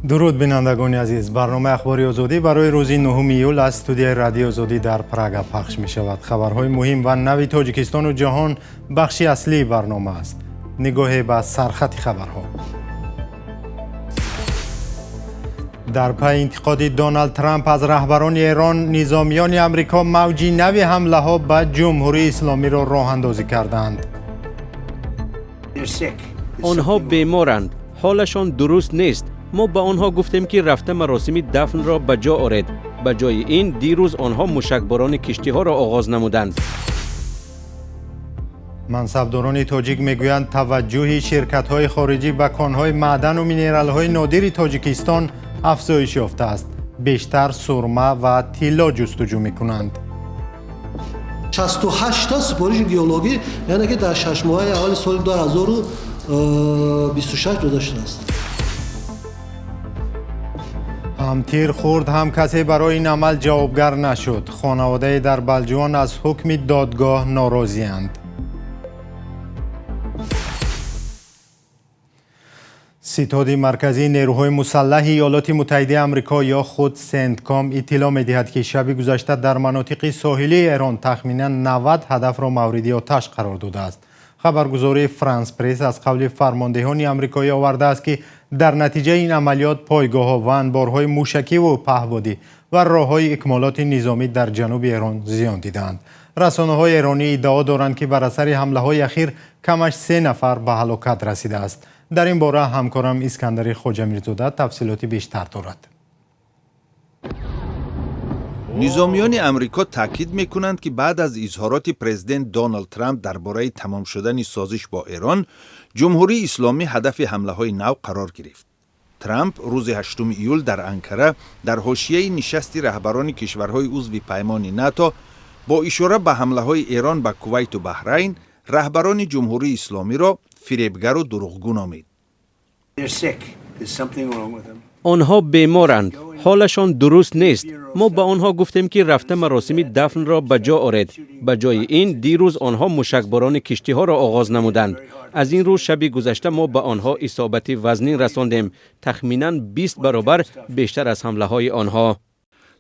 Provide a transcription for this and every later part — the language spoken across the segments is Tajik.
Дуруд, бинандагони азиз. Барномаи Ахбори Озодӣ барои рӯзи 9 июл аз студияи Радиои Озодӣ дар Прага пахш мешавад. Хабарҳои муҳим ва нави Тоҷикистону ҷаҳон бахши аслии барнома аст. Нигоҳе ба сархати хабарҳо. Дар пайи интиқоди Доналд Трамп аз раҳбарони Эрон, низомиёни Амрико мавҷи нави ҳамлаҳо ба Ҷумҳурии Исломиро роҳандозӣ карданд. Онҳо беморанд, ҳолашон дуруст нест. Мо ба онҳо гуфтем, ки рафта маросими дафнро ба ҷо оред. Ба ҷои ин дирӯз онҳо мушакборони киштиҳоро оғоз намуданд. Мансабдорони тоҷик мегӯянд, таваҷҷӯҳи ширкатҳои хориҷӣ ба конҳои маъдану минералҳои нодири Тоҷикистон афзоиш ёфтааст. Бештар сурма ва тилло ҷустуҷӯ мекунанд. 68 супориши геологӣ, яъне ки дар 6 моҳаи аввали соли 2026 дода шудааст. Ҳам тир хӯрд, ҳам касе барои ин амал ҷавобгар нашуд. Хонаводае дар Балҷувон аз ҳукми додгоҳ норозианд. Ситоди марказии нерӯҳои мусаллаҳи Иёлоти Муттаҳидаи Амрико ё худ Сентком иттилоъ медиҳад, ки шаби гузашта дар манотиқи соҳилии Эрон тахминан 90 ҳадафро мавриди оташ қарор додааст. Хабаргузории Франс Пресс аз қавли фармондеҳони амрикоӣ овардааст, ки дар натиҷаи ин амалиёт пойгоҳҳо ва анборҳои мушакиву паҳбодӣ ва роҳҳои икмолоти низомӣ дар ҷануби Эрон зиён дидаанд. Расонаҳои эронӣ иддао доранд, ки бар асари ҳамлаҳои ахир камаш се нафар ба ҳалокат расидааст. Дар ин бора ҳамкорам Искандари Хоҷамирзода тафсилоти бештар дорад. Низомиёни Амрико таъкид мекунанд, ки баъд аз изҳороти президент Доналд Трамп дар бораи тамом шудани созиш бо Эрон, Ҷумҳурии Исломӣ ҳадафи ҳамлаҳои нав қарор гирифт. Трамп рӯзи 8 июл дар Анкара дар ҳошияи нишасти раҳбарони кишварҳои узви паймони НАТО бо ишора ба ҳамлаҳои Эрон ба Кувайту Баҳрайн раҳбарони Ҷумҳурии Исломиро фиребгару дурӯғгӯ номид. Онҳо беморанд, ҳолашон дуруст нест. Мо ба онҳо гуфтем, ки рафта маросими дафнро ба ҷо оред. Ба ҷои ин дирӯз онҳо мушакборони киштиҳоро оғоз намуданд. Аз ин рӯ шаби гузашта мо ба онҳо исобати вазнин расондем, тахминан 20 баробар бештар аз ҳамлаҳои онҳо.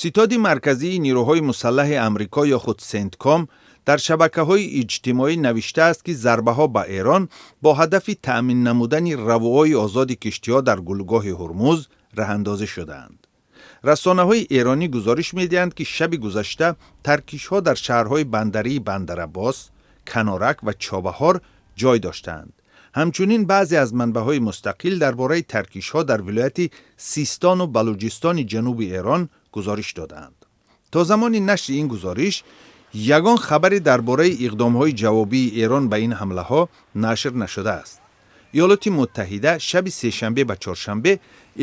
Ситоди марказии нирӯҳои мусаллаҳи Амрико ё худ Сентком дар шабакаҳои иҷтимоӣ навиштааст, ки зарбаҳо ба Эрон бо ҳадафи таъмин намудани равоҳои озоди киштиҳо дар гулӯгоҳи Ҳурмуз раҳандозӣ шудаанд. Расонаҳои эронӣ гузориш медиҳанд, ки шаби гузашта таркишҳо дар шаҳрҳои бандарии Бандарабос, Канорак ва Чобаҳор ҷой доштаанд. Ҳамчунин баъзе аз манбаъҳои мустақил дар бораи таркишҳо дар вилояти Систону Балуҷистони ҷануби Эрон гузориш додаанд. То замони нашри ин гузориш ягон хабаре дар бораи иқдомҳои ҷавобии Эрон ба ин ҳамлаҳо нашр нашудааст. Иёлоти Муттаҳида шаби сешанбе ба чоршанбе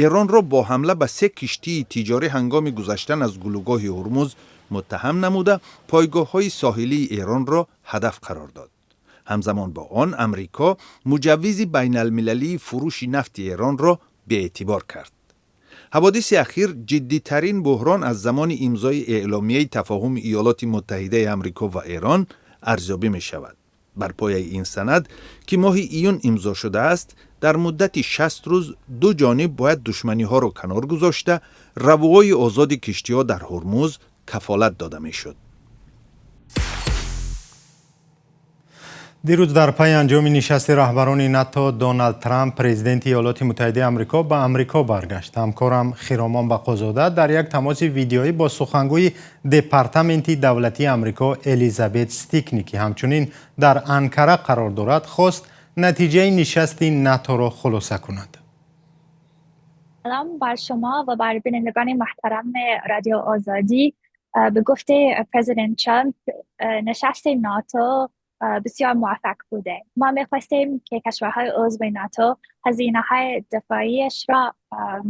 Эронро бо ҳамла ба се киштии тиҷорӣ ҳангоми гузаштан аз гулӯгоҳи Ҳурмуз муттаҳам намуда, пойгоҳҳои соҳилии Эронро ҳадаф қарор дод. Ҳамзамон бо он Амрико муҷаввизи байналмилалии фурӯши нафти Эронро беэътибор кард. Ҳаводиси ахир ҷиддитарин буҳрон аз замони имзои эъломияи тафоҳуми Иёлоти Муттаҳидаи Амрико ва Эрон арзёбӣ мешавад. Бар пояи ин санад, ки моҳи июн имзо шудааст, дар муддати 60 рӯз ду ҷониб бояд душманиҳоро канор гузошта, равоҳои озоди киштиҳо дар Ҳурмуз кафолат дода мешуд. Дирӯз дар пайи анҷоми нишасти раҳбарони НАТО Доналд Трамп, президенти Иёлоти Муттаҳидаи Амрико, ба Амрико баргашт. Ҳамкорам Хиромон Бақозода дар як тамоси видеоӣ бо сухангӯи Департаменти давлатии Амрико Элизабет Стикни, ки ҳамчунин дар Анкара қарор дорад, хост натиҷаи нишасти НАТОро хулоса кунад. سلام بر شما و بر بینندگان محترم رادیو آزادی. به گفته پرزیدنت ترامپ، نشست ناتو بسیار موفق بوده. ما میخواستیم که کشورهای عضو ناتو هزینه های دفاعیش را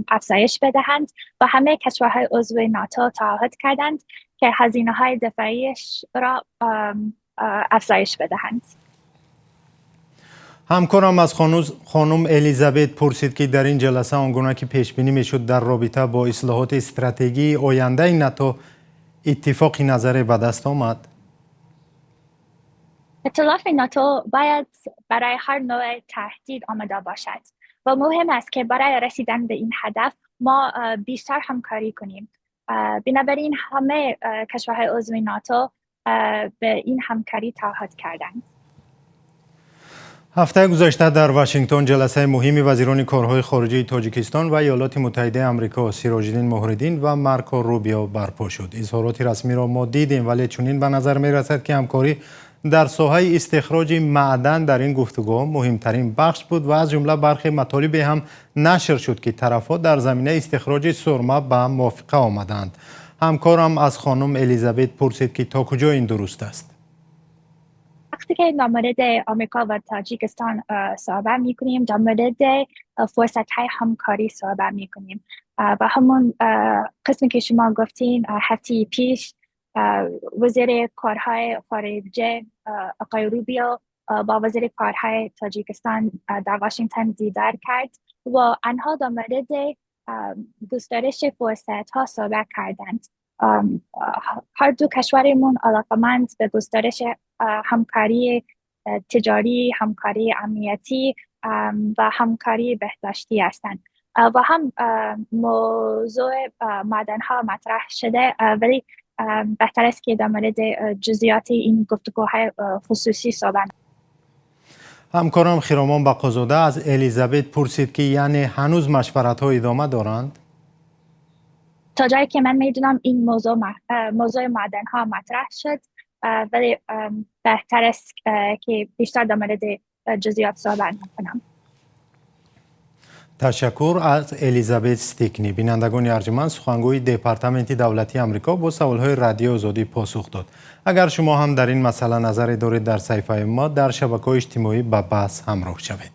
افزایش بدهند و همه کشورهای عضو ناتو تعهد کردند که هزینه های دفاعیش را افزایش بدهند. Ҳамкорам аз хонум Элизабет пурсид, ки дар ин ҷаласа он гуна ки пешбинӣ мешуд, дар робита бо ислоҳоти стратегии ояндаи НАТО иттифоқи назаре ба даст омад. ائتلاف ناتو باید برای هر نوع تهدید آماده باشد و مهم است که برای رسیدن به این هدف ما بیشتر همکاری کنیم. بنابراین همه کشورهای عضو ناتو به این همکاری تعهد کردند. Ҳафтаи гузашта дар Вашингтон ҷаласаи муҳими вазирони корҳои хориҷии Тоҷикистон ва Иёлоти Муттаҳидаи Амрико, Сироҷиддин Муҳриддин ва Марко Рубио, барпо шуд. Изҳороти расмиро мо дидем, вале чунин ба назар мерасад, ки ҳамкорӣ дар соҳаи истихроҷи маъдан дар ин гуфтугӯ муҳимтарин бахш буд ва аз ҷумла бархе матолибе ҳам нашр шуд, ки тарафҳо дар заминаи истихроҷи сурма ба мувофиқа омаданд. Ҳамкорам аз хонум Элизабет пурсид, ки то куҷо ин дуруст аст. وقتی که در مورد آمریکا و تاجیکستان صحبت میکنیم، در مورد فرصت های همکاری صحبت میکنیم و همون قسمی که شما گفتین، هفته پیش وزیر کارهای خارجه آقای روبیو با وزیر کارهای تاجیکستان در واشنگتن دیدار کرد و آنها در مورد گسترش فرصت ها صحبت کردند. هر دو کشورمون علاقمند به گسترش همکاری تجاری، همکاری امنیتی و همکاری بهداشتی هستند و هم موضوع معدن ها مطرح شده، ولی بهتر است که در مورد جزئیات این گفتگوهای خصوصی صحبت Ҳамкорам Хиромон Бақозода аз Элизабет пурсид, ки яъне ҳанӯз машваратҳо идома доранд? تا جایی که من میدونم این موضوع، موضوع معدن ها مطرح شد، ولی بهتر است که بیشتر در مورد جزئیات صحبت نکنم. Ташаккур аз Элизабет Стикни. Бинандагони арҷманд, сухангӯи Департаменти давлатии Амрико бо саволҳои Радиои Озодӣ посух дод. Агар шумо ҳам дар ин масъала назаре доред, дар саҳифаи мо дар шабакаҳои иҷтимоӣ ба баҳс ҳамроҳ шавед.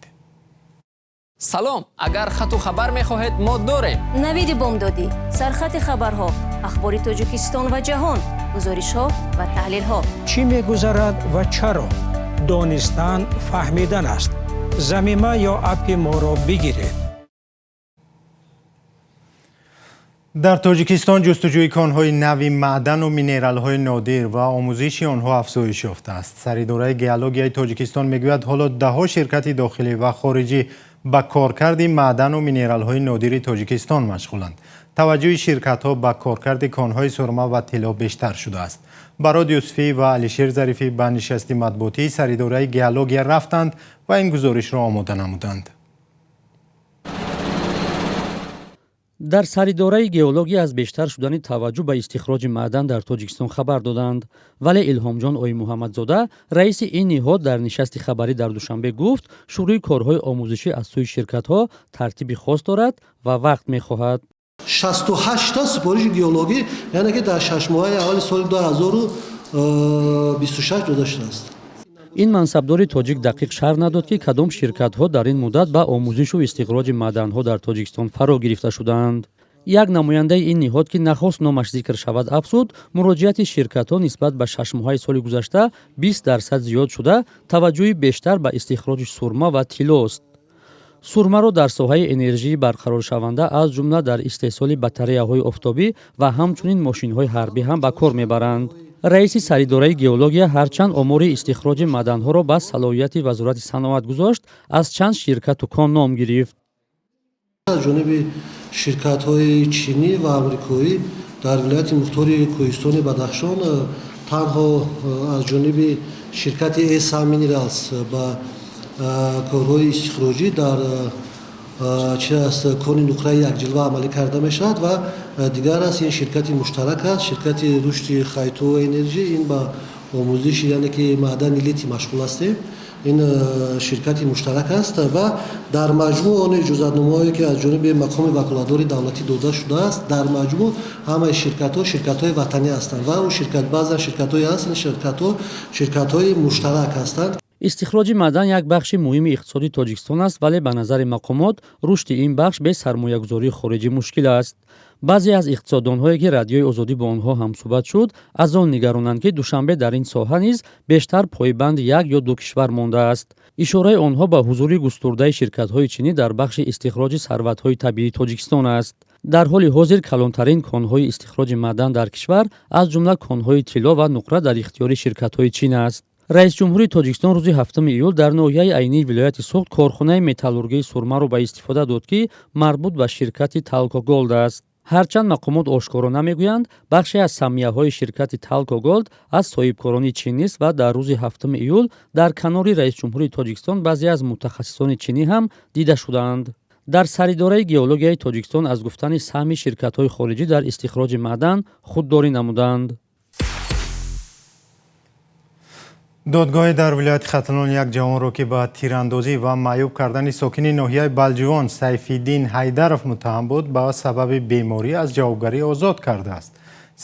Салом, агар хату хабар мехоҳед, мо дорем. Навиди бомдодӣ, сархати хабарҳо, ахбори Тоҷикистон ва ҷаҳон, гузоришҳо ва таҳлилҳо. Чӣ мегузарад ва чаро? Донистан фаҳмидан аст. Замима ё аппи моро бигиред. Дар Тоҷикистон ҷустуҷӯи конҳои нави маъдану минералҳои нодир ва омӯзиши онҳо афзоиш ёфтааст. Саридораи геологияи Тоҷикистон мегӯяд, ҳоло даҳҳо ширкати дохилӣ ва хориҷӣ ба коркарди маъдану минералҳои нодири Тоҷикистон машғуланд. Таваҷҷӯҳи ширкатҳо ба коркарди конҳои сурма ва тилло бештар шудааст. Барод Юсуфӣ ва Алишер Зарифӣ ба нишасти матбуотии саридораи геология рафтанд ва ин гузоришро омода намуданд. Дар саридораи геология аз бештар шудани таваҷҷӯҳ ба истихроҷи маъдан дар Тоҷикистон хабар доданд, вале Илҳомҷон Оимуҳаммадзода, раиси ин ниҳод, дар нишасти хабарӣ дар Душанбе гуфт, шурӯи корҳои омӯзишӣ аз сӯи ширкатҳо тартиби хос дорад ва вақт мехоҳад. 68-та супориши геологӣ, яъне ки дар 6 моҳаи аввали соли 2026 дода шудааст. Ин мансабдори тоҷик дақиқ шарҳ надод, ки кадом ширкатҳо дар ин муддат ба омӯзишу истихроҷи маъданҳо дар Тоҷикистон фаро гирифта шудаанд. Як намояндаи ин ниҳод, ки нахост номаш зикр шавад, афзуд, муроҷиати ширкатҳо нисбат ба 6 моҳаи соли гузашта 20% зиёд шуда, таваҷҷӯҳи бештар ба истихроҷи сурма ва тиллост. Сурмаро дар соҳаи энержии барқароршаванда, аз ҷумла дар истеҳсоли батареяҳои офтобӣ ва ҳамчунин мошинҳои ҳарбӣ ҳам ба кор мебаранд. Раиси саридораи геология ҳарчанд омори истихроҷи маъданҳоро ба салоҳияти Вазорати саноат гузошт, аз чанд ширкату кон ном гирифт. Аз ҷониби ширкатҳои чинӣ ва амрикоӣ дар вилояти мухтори Кӯҳистони Бадахшон танҳо аз ҷониби ширкати Эса Минералс ба корҳои истихроҷӣ дар чи аст, кони нуқраи Якҷилва амалӣ карда мешавад ва дигар аст, ин ширкати муштарак аст, ширкати рушди Хайтоу Энерҷи, ин ба омӯзиши, яъне ки маъдани литий машғул ҳастем, ин ширкати муштарак аст. Ва дар маҷмӯъ он иҷозатномаҳое, ки аз ҷониби мақоми ваколатдори давлатӣ дода шудааст, дар маҷмӯъ ҳамаи ширкатҳо ширкатҳои ватанӣ ҳастанд ва ӯ ширкат, баъзан ширкатҳое ҳаст, ин ширкатҳо ширкатҳои муштарак ҳастанд. Истихроҷи маъдан як бахши муҳими иқтисоди Тоҷикистон аст, вале ба назари мақомот рушди ин бахш бе сармоягузории хориҷӣ мушкил аст. Баъзе аз иқтисоддонҳое, ки Радиои Озодӣ бо онҳо ҳамсӯҳбат шуд, аз он нигаронанд, ки Душанбе дар ин соҳа низ бештар пойбанди як ё ду кишвар мондааст. Ишораи онҳо ба ҳузури густурдаи ширкатҳои чинӣ дар бахши истихроҷи сарватҳои табиии Тоҷикистон аст. Дар ҳоли ҳозир калонтарин конҳои истихроҷи маъдан дар кишвар, аз ҷумла конҳои тилло ва нуқра, дар ихтиёри ширкатҳои Чин аст. Раисҷумҳури Тоҷикистон рӯзи 7 июл дар ноҳияи Айнии вилояти Суғд корхонаи металлургии сурмаро ба истифода дод, ки марбут ба ширкати Талко Голд аст. Ҳарчанд мақомот ошкоро намегӯянд, бахше аз саҳмияҳои ширкати Талко Голд аз соҳибкорони чинист ва дар рӯзи 7 июл дар канори раисҷумҳури Тоҷикистон баъзе аз мутахассисони чинӣ ҳам дида шудаанд. Дар Саридораи геологияи Тоҷикистон аз гуфтани саҳми ширкатҳои хориҷӣ дар истихроҷи маъдан худдорӣ намуданд. Додгоҳе дар вилояти Хатлон як ҷавонро, ки ба тирандозӣ ва маъюб кардани сокини ноҳияи Балҷувон Сайфиддин Ҳайдаров муттаҳам буд, ба сабаби беморӣ аз ҷавобгарӣ озод кардааст.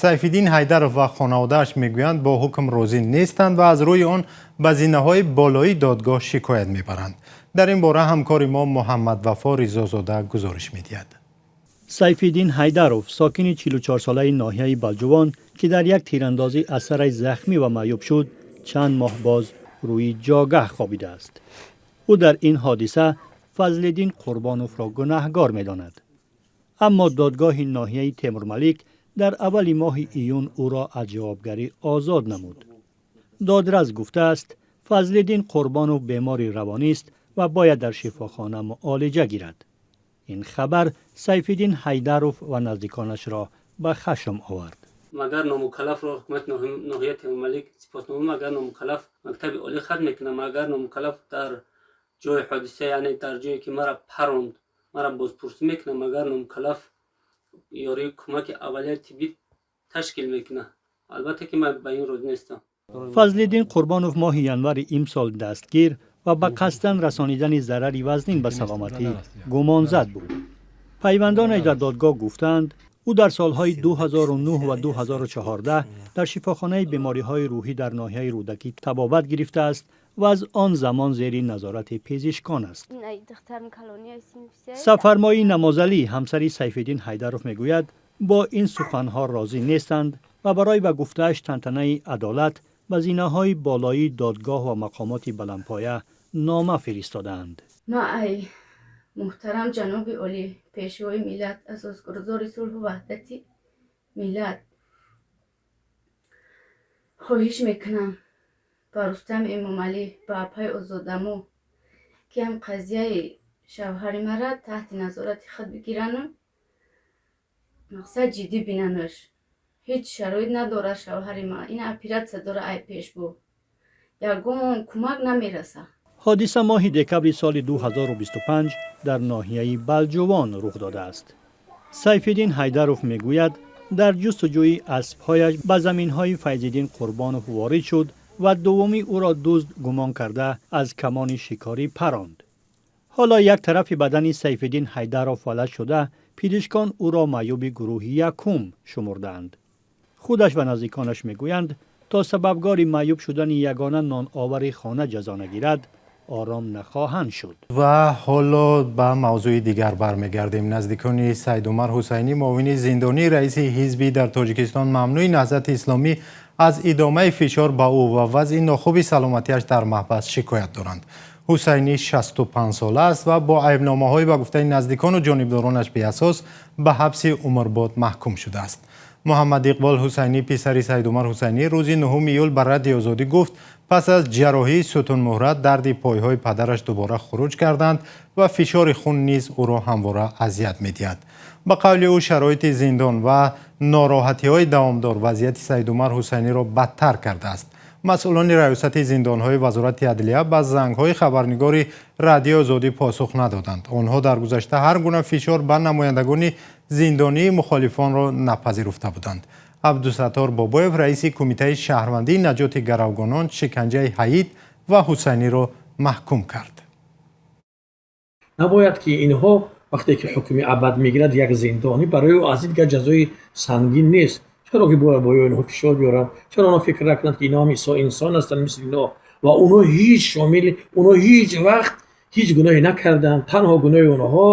Сайфиддин Ҳайдаров ва хонаводааш мегӯянд, бо ҳукм розӣ нестанд ва аз рӯи он ба зинаҳои болоии додгоҳ шикоят мебаранд. Дар ин бора ҳамкори мо Муҳаммадвафо Ризозода гузориш медиҳад. Сайфиддин Ҳайдаров, сокини 44-солаи ноҳияи Балҷувон, ки дар як тирандозӣ аз сараш захмӣ ва маъюб шуд, чанд моҳ боз рӯи ҷогаҳ хобидааст. Ӯ дар ин ҳодиса Фазлиддин Қурбоновро гунаҳгор медонад. Аммо додгоҳи ноҳияи Темурмалик дар аввали моҳи июн ӯро аз ҷавобгарӣ озод намуд. Додрас гуфтааст, Фазлиддин Қурбонов бемори равонист ва бояд дар шифохона муолиҷа гирад. Ин хабар Сайфиддин Ҳайдаров ва наздиконашро ба хашм овард. Магар номукаллафро ҳукумати ноҳияи Темурмалик сипоснома, магар номукаллаф мактаби олӣ хатм мекунад, магар номукаллаф дар ҷои ҳодиса, яъне дар ҷое ки мара паронд, мара бозпурсӣ мекунад, магар номукаллаф ёрии кӯмаки аввалияи тиббӣ ташкил мекунад? Албатта ки ман ба ин розӣ нестам. Фазлиддин Қурбонов моҳи январи имсол дастгир ва ба қасдан расонидани зарари вазнин ба саломатӣ гумонзад буд. Пайвандонаш дар додгоҳ гуфтаанд, ӯ дар солҳои 2009 ва 2014 дар шифохонаи бемориҳои рӯҳӣ дар ноҳияи Рӯдакӣ табобат гирифтааст ва аз он замон зери назорати пизишкон аст. Сафармои Намозалӣ, ҳамсари Сайфиддин Ҳайдаров, мегӯяд, бо ин суханҳо розӣ нестанд ва барои ба гуфтааш тантанаи адолат ба зинаҳои болоии додгоҳ ва мақомоти баландпоя нома фиристодаанд. Ма ай муҳтарам ҷаноби олӣ, пешвои миллат, асосгузори сулҳу ваҳдати миллат, хоҳиш мекунам ба Рустам Эмомалӣ, ба апаи Озодамо, ки ҳам қазияи шавҳари мара таҳти назорати худ бигирану мақсад ҷиддӣ бинанаш. Ҳеҷ шароит надорад шавҳари ма, ин оператсия дора, ай пеш бу ягон кӯмак намераса. Ҳодиса моҳи декабри соли 2025 дар ноҳияи Балҷувон рух додааст. Сайфиддин Ҳайдаров мегӯяд, дар ҷустуҷӯи аспҳояш ба заминҳои Файзиддин Қурбонов ворид шуд ва дуввумӣ ӯро дузд гумон карда аз камони шикорӣ паронд. Ҳоло як тарафи бадани Сайфиддин Ҳайдаров фалаҷ шуда, пизишкон ӯро маъюби гурӯҳи якум шумурдаанд. Худаш ва наздиконаш мегӯянд, то сабабгори маъюб шудани ягона ноновари хона ҷазо нагирад, ором нахоҳанд шуд. Ва ҳоло ба мавзӯи дигар бармегардем. Наздикони Сайдумар Ҳусайнӣ, муовини зиндонии раиси ҳизби дар Тоҷикистон мамнӯи Наҳзати Исломӣ, аз идомаи фишор ба ӯ ва вазъи нохуби саломатиаш дар маҳбас шикоят доранд. Ҳусайнӣ 65 сола аст ва бо айбномаҳои ба гуфтаи наздикону ҷонибдоронаш беасос ба ҳабси умрбод маҳкум шудааст. Муҳаммад Иқбол Ҳусайнӣ, писари Сайдумар Ҳусайнӣ, рӯзи 9 июл ба Радиои Озодӣ гуфт, пас аз ҷарроҳии сутунмуҳра дарди пойҳои падараш дубора хуруҷ карданд ва фишори хун низ ӯро ҳамвора азият медиҳад. Ба қавли ӯ, шароити зиндон ва нороҳатиҳои давомдор вазъияти Сайдумар Ҳусайниро бадтар кардааст. Масъулони раёсати зиндонҳои Вазорати адлия ба зангҳои хабарнигори Радиои Озодӣ посух надоданд. Онҳо дар гузашта ҳар гуна фишор ба намояндагони зиндонии мухолифонро напазируфта буданд. Абдусаттор Бобоев, раиси Кумитаи шаҳрвандии наҷоти гаравгонон, шиканҷаи Ҳаид ва Ҳусайниро маҳкум кард. Набояд ки инҳо вақте ки ҳукми абад мегирад як зиндонӣ, барои ӯ аз ин дигар ҷазои сангин нест. Чаро ки бояд бо инҳо фишор биёранд? Чаро онҳо фикр накунанд, ки инҳо ҳам инсон ҳастанд мисли инҳо ва онҳо ҳеҷ шомил, онҳо ҳеҷ вақт ҳеҷ гуноҳе накарданд. Танҳо гуноҳи онҳо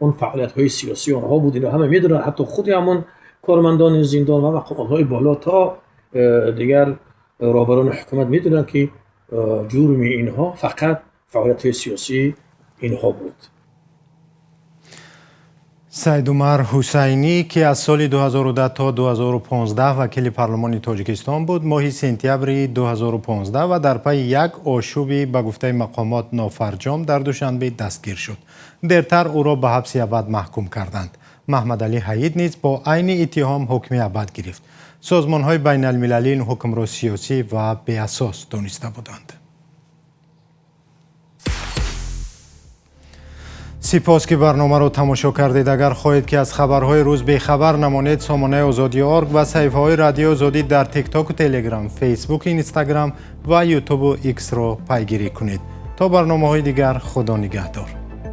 он фаъолиятҳои сиёсии онҳо буд. Инҳо ҳама медонанд, ҳатто худи ҳамон кормандони зиндон ва мақомотҳои боло то дигар роҳбарони ҳукумат медонанд, ки ҷурми инҳо фақат фаъолиятҳои сиёсии инҳо буд. Саидумар Ҳусайнӣ, ки аз соли 2010 то 2015 вакили парлумони Тоҷикистон буд, моҳи сентябри 2015 ва дар пайи як ошӯби ба гуфтаи мақомот нофарҷом дар Душанбе дастгир шуд. Дертар ӯро ба ҳабси абад маҳкум карданд. Маҳмадалӣ Ҳаид низ бо айни иттиҳом ҳукми абад гирифт. Созмонҳои байналмилалӣ ин ҳукмро сиёсӣ ва беасос дониста буданд. Сипос, ки барномаро тамошо кардед. Агар хоҳед, ки аз хабарҳои рӯз бехабар намонед, сомонаи Озодӣ орг ва саҳифаҳои Радиои Озодӣ дар Тиктоку Телеграм, Фейсбук, Инстаграм ва Ютубу Иксро пайгирӣ кунед. То барномаҳои дигар, Худо нигаҳдор.